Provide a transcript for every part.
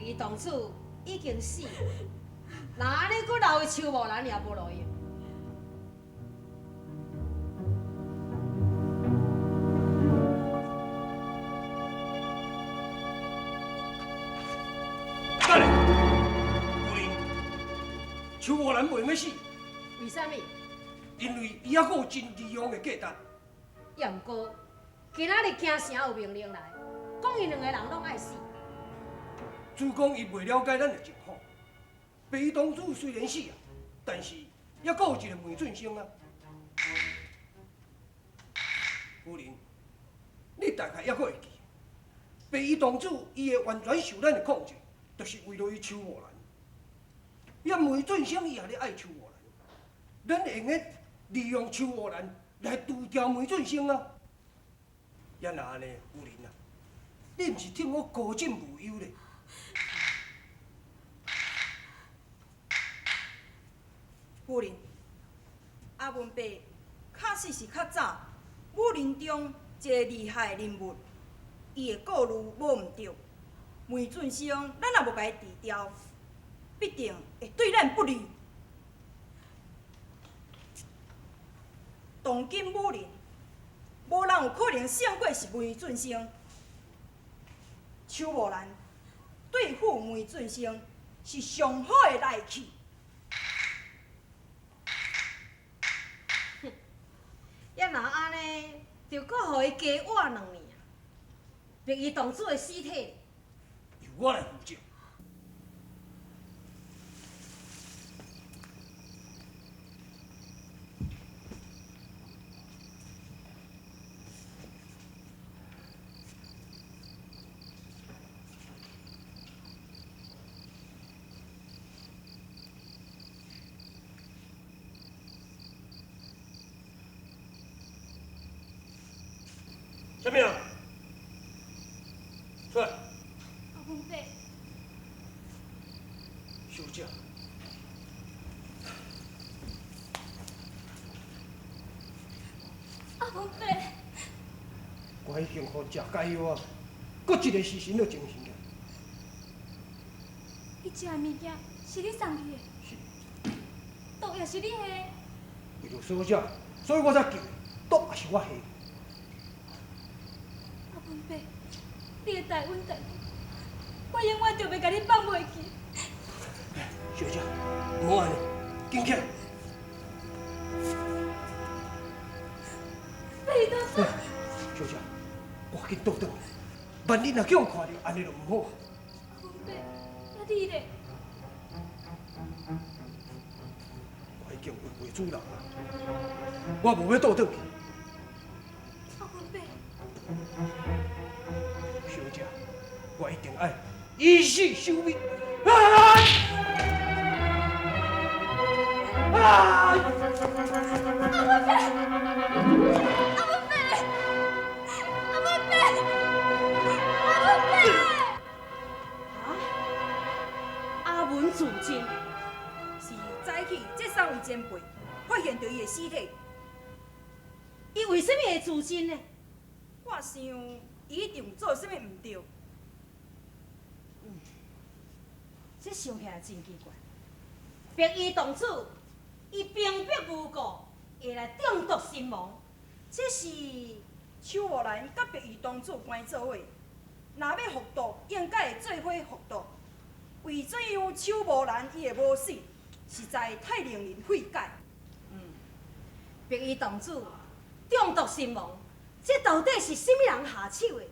衣公子已经死，若按呢閣留伊秋木蘭也無路用。等下，夫人，秋木蘭袂用死。为啥物？因为伊犹阁有真利用的价值。也毋过，今仔日京城有命令来，讲𪜶两个人拢爱死。主公伊袂了解咱的情况。白衣公子虽然死啊，但是犹阁有一个梅俊生啊。夫人，你大概犹阁会记，白衣公子伊会完全受咱的控制，就是为了伊秋木兰。遐梅俊生伊也咧爱秋木兰，咱会用得利用秋木兰来除掉梅俊生啊。也若按呢，夫人啊，你毋是替我高枕无忧咧？夫人，阿文伯确实是较早武林中一个厉害的人物，伊的顾虑无毋对。梅俊生，咱若无共伊治掉，必定会对咱不利。当今武林，无人有可能胜过是梅俊生。秋木兰对付梅俊生是上好的利器。哼，也若按呢，就阁予伊加活两年。白衣公子的尸体，由我来负责。啥物人？出来！阿文伯。小姐。阿文伯。我已经予食解药啊，阁一个时辰就精神了。伊食的物件是你送去的？是。毒也是你下的？为著小姐，所以我才救的，毒也是我下的。阿文伯，你会代阮代志，我永远就袂共你放袂记。小姐，毋好按呢，紧起来。白衣公子。小姐，赶紧倒转来，万一若叫人看著，按呢就毋好。阿文伯，啊你咧？我已经话袂主人啊，我无欲倒转去。阿文伯。小姐，我一定爱以死相逼。啊！啊！阿文伯，阿文伯，阿文伯，阿文伯！啊！阿文自尽，是早起这三位前辈发现著伊的尸体。伊为啥物会自尽呢？我想，伊一定有做啥物毋对。这想起来真奇怪。白衣公子，伊平白无故会来中毒身亡，这是秋木兰佮白衣公子关做伙，若欲服毒，应该会做伙服毒。为怎样秋木兰伊会无死，实在太令人费解。白衣公子中毒身亡，这到底是啥物人下手的？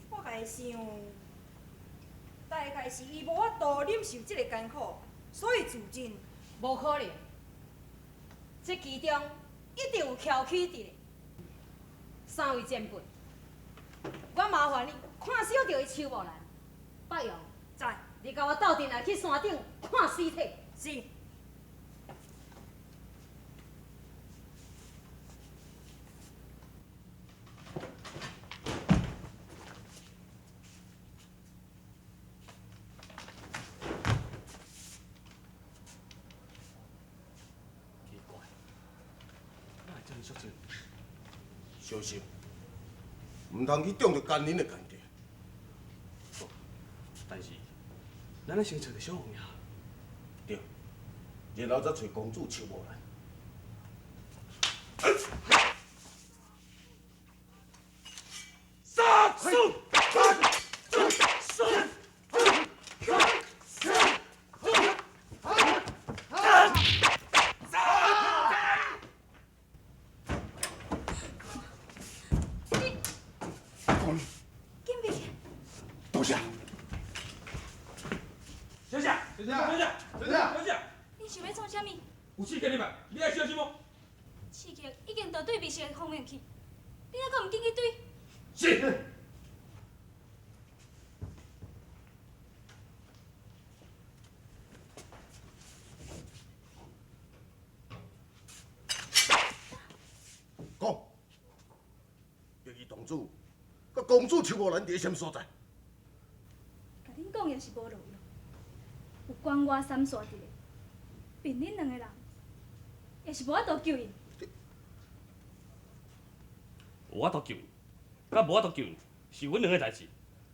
我家想，大概是伊无法度忍受这个艰苦，所以自尽。无可能，这其中一定有跷蹊伫咧。三位前辈，我麻烦你看守著伊秋木兰。北阳，在，你共我斗阵来去山顶看尸体。是。奇怪，哪会遮尔缩水？小心，毋通去中著奸人的奸计。但是咱爱先揣著小王爷。对，然后再揣公主邱木兰。杀死！杀！多谢。小姐，小姐，小姐，小姐，小姐，你想欲创啥物？有刺激你嘛？你爱小心无？刺客已经到对面的方向去，你哪阁毋紧去追？是。讲，白衣公主，佮公主邱木兰伫啥物所在？共恁讲也是无路用，有关外三线伫咧，凭恁两个人，也是无法度救𪜶。有法度救𪜶，佮无法度救𪜶，是阮两个代志。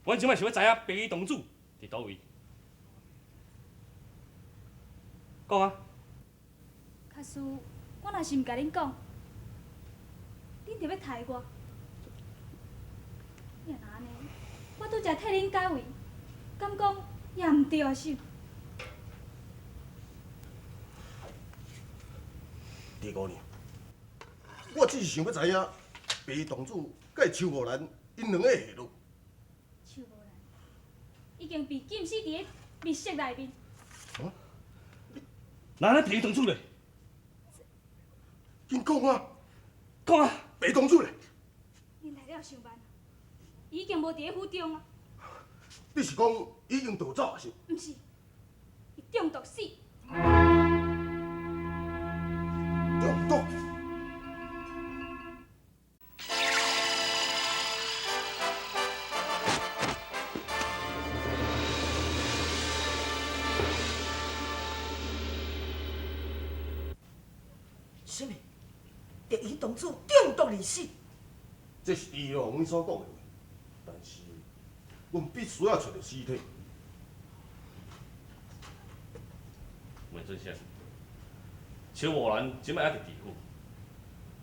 阮这摆想欲知影白衣公主伫佗位。讲啊！假使我若是毋共恁讲，恁就欲刣我。若按呢，我拄才替恁解围，敢讲也毋对啊是？李姑娘，我只是想欲知影白衣公主佮邱木兰𪜶两个下落。邱木兰已经被禁死伫咧密室内面。啊？那咱白衣公主咧？紧讲啊！讲啊！白衣公主咧？恁来了伤慢，已经无伫咧府中啊。你是讲已经逃走啊是？毋是，伊中毒死。中毒？啥物？白衣公主中毒而死？这是伊罗王所讲的话，但是阮必须要揣著尸体。梅尊先，邱木兰这摆犹伫地府，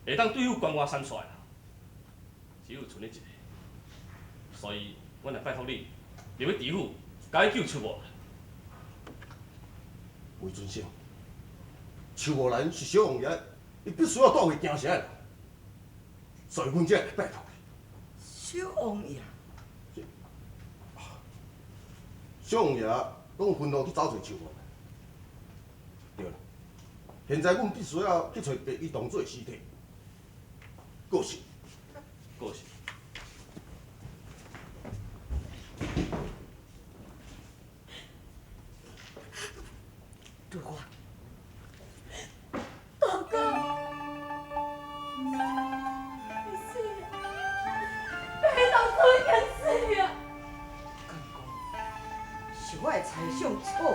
会当对付关外三帅的，只有賰你一个，所以阮来拜托你入去地府，共伊救邱木兰。魏尊生，邱木兰是小王爷，伊必须要带回京城的人，所以阮才会来拜托你。小王爷，小王爷拢吩咐去找揣邱木兰。对啦，现在阮必须要去揣白衣同主的尸体。过世，过世。对我。大哥，你死啊！白衣同主已经死啊！敢讲是我的猜想错误。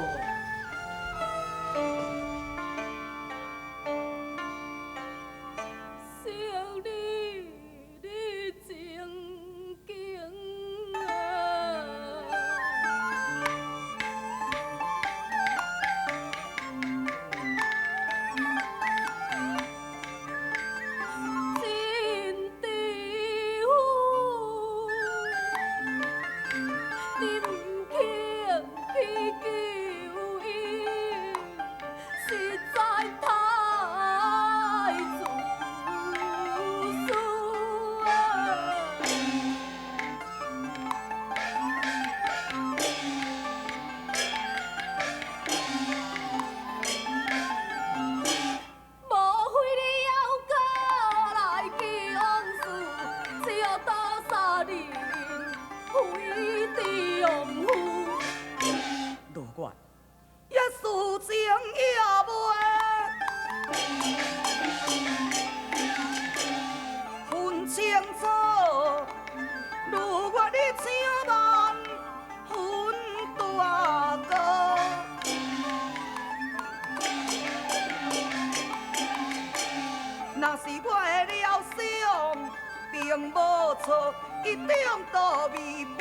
伊中毒未必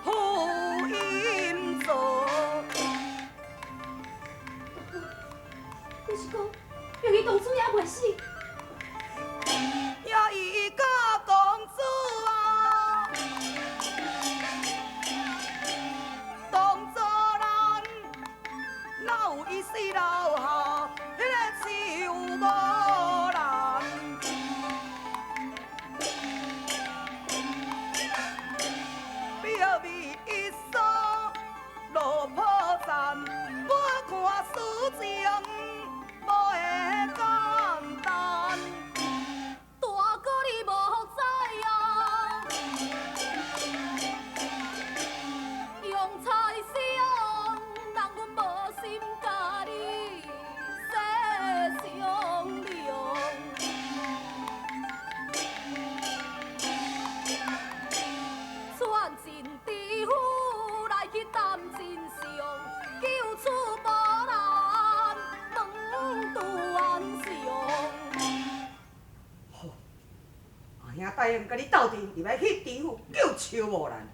好饮醉。講白衣公主猶未死？也伊佮公主啊，当作咱哪有伊死留下彼个秋无兰？表面一锁落破绽，我看事情无会简单。大哥你无知啊，用菜伤，人阮无心共你说商量。窜进知府来去谈真相，救出无难，问杜安祥。好，阿兄答应佮你斗阵入来去知府救秋无兰。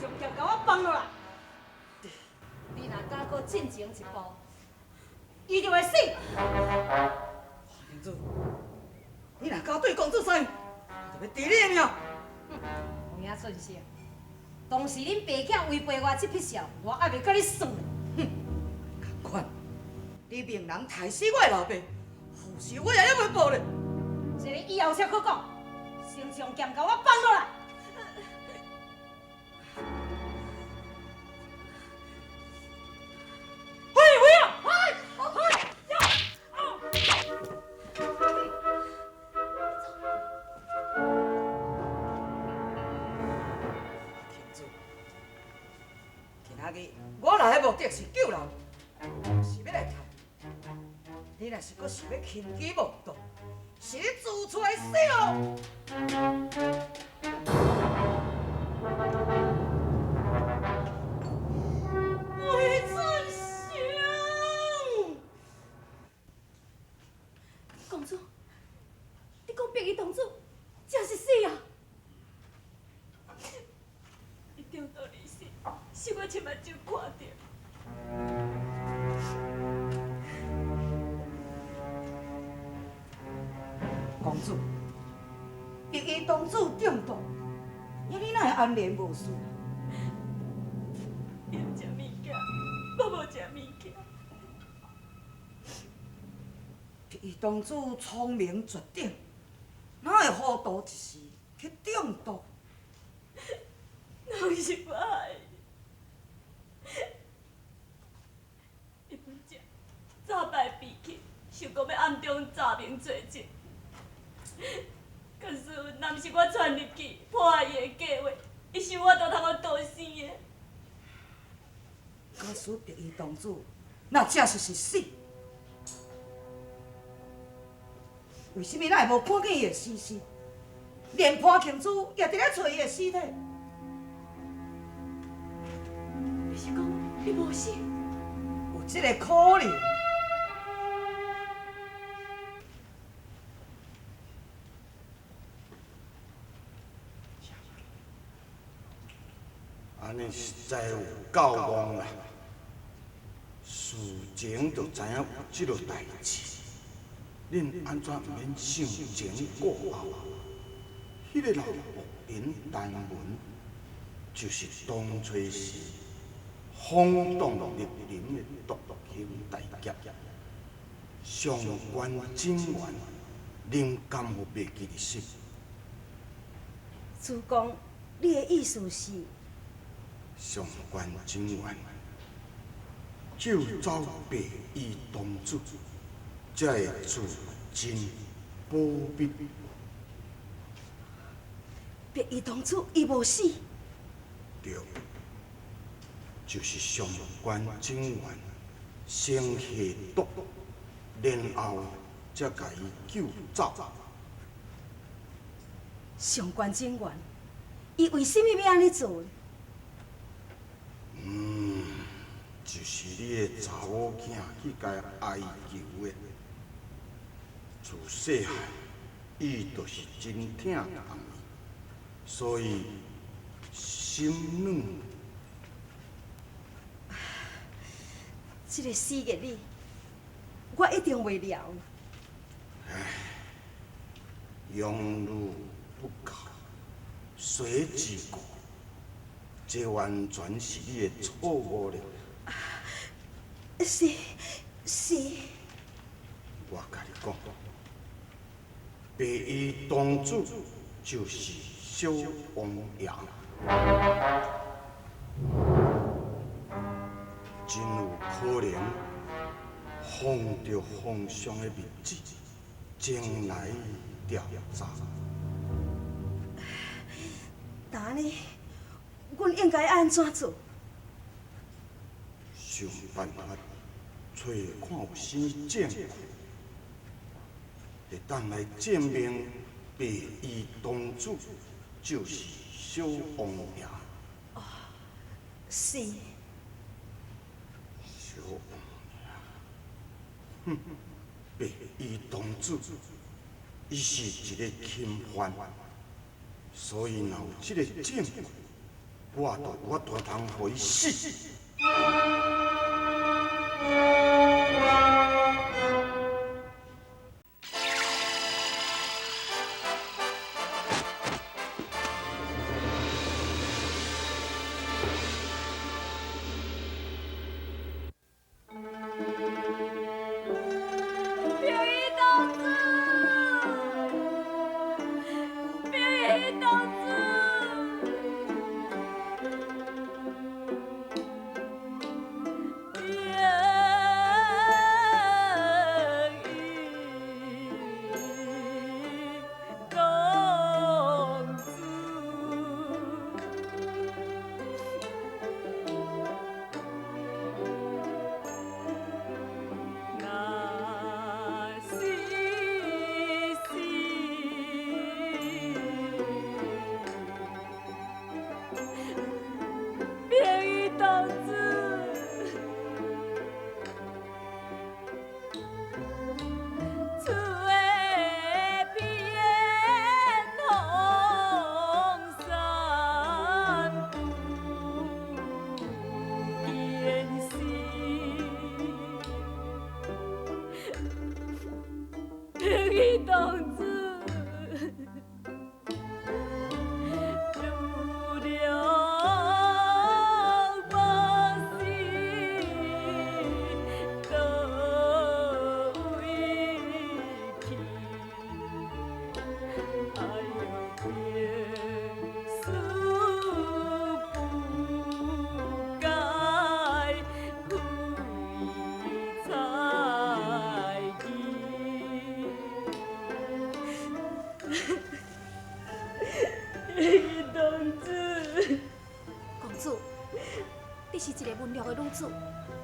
将剑共我放落来！你若敢阁进前一步，伊就会死。公主，你若敢对公主说，我就欲治你的命。有影俊生，当时恁爸囝违背我这匹笑，我犹袂佮你算咧。仝款，你命人刣死我的老爸，后事我也犹袂报咧。这个以后才阁讲，先将剑共我放落来。飞飞啊！公主，今仔日我来的目的是救人，毋是欲来刣。你若是阁想欲轻举妄动，是你自揣死路。魏俊生，公主，你講白衣公主真是死啊！伊中毒而死，是我親目睭看著。公主，白衣公主中毒，呀你哪會安然無事？伊毋食物件，我無食物件。白衣公主聰明絕頂，哪會糊塗一時去中毒？攏是我害的。伊本食早摆病去，想講欲暗中查明罪證。可是，若毋是我竄入去破壞伊的計劃，伊想我都通予毒死的。假使白衣公主若真是是死，為什麼咱會無看見伊的死屍？連潘慶珠也佇咧揣伊的屍體。你是講伊無死？有這个可能。按呢實在有夠戇啦！事前就知影有這个代誌，恁按怎毋免想前顧後？彼个老僕人陳文，就是當初時轟動綠林的獨行大俠，上官景元，恁敢有袂記得死？主公，你的意思是？上官景元救走白衣公主，才會自盡保密。白衣公主伊無死，對，就是上官景元先下毒，然後才共伊救走。上官景元，伊為什麼欲按呢做？毋嗯，就是你的查某囝去共哀求的。自细汉，伊就是真疼共伊，所以心软。这个死月你，我一定袂了。唉，养女不教，随之过，这完全是你的错误了。是，是。我共你讲，白衣公主就是小王爷，真有可能奉著皇上的密旨前来调查。那按呢，阮应该按怎做？想办法揣看有啥证据，会当来证明白衣公主就是小王爷。哦，是。小王爷，哼，白衣公主，伊是一个钦犯，所以若有这个证据，我就有法度通予伊死。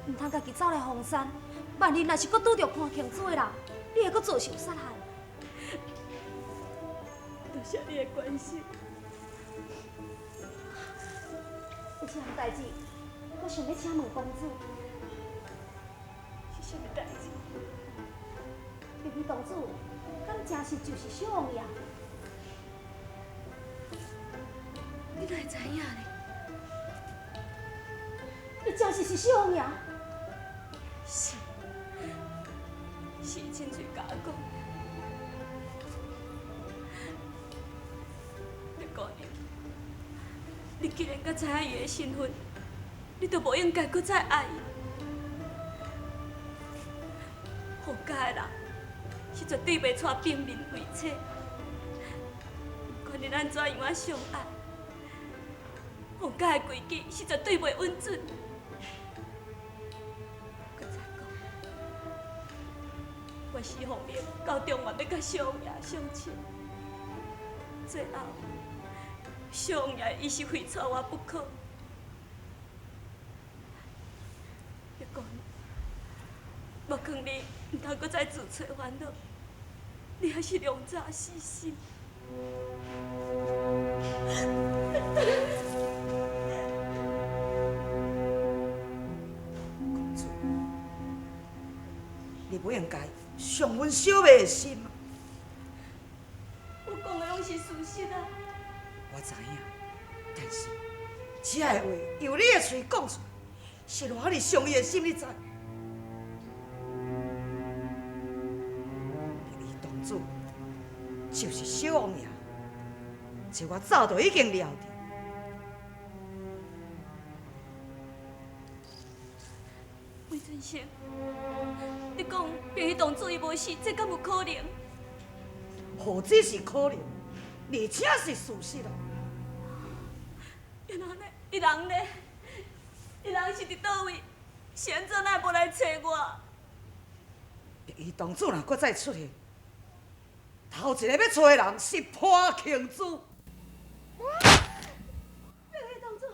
毋通家己走来凤山，万一若是阁拄著潘庆子的人，你会阁遭受杀害。多谢你的关心。有一项代志，我想欲请问公主。是啥物代志？白衣公主，敢真实就是小王爷？你哪会知影呢？伊真实是小王爷？是，是伊亲嘴共我讲。绿姑娘，你既然阁知影伊的身份，你就无应该阁再爱伊。皇家的人是绝对袂娶平民为妻，不管恁按怎样仔相爱，皇家的规矩是绝对袂允准。我是奉命到中原欲共小王爷相亲，最后小王爷伊是非娶我不可。玉姑娘，我劝你毋通阁再自找烦恼，你还是量早死心。無應該傷阮小妹的心。我講的攏是事實啊！我知影，但是這个話由你的喙講出來，是偌爾傷伊的心，你知？白衣公主就是小王爺，這我早就已經料著。魏俊生，你講白衣公主伊無死，這敢有可能？何止是可能，而且是事實啊！伊人呢？伊人呢？伊人是佇佗位？是按怎哪會無來揣我？白衣公主若閣再出現，頭一个欲揣的人是潘慶珠。白衣公主。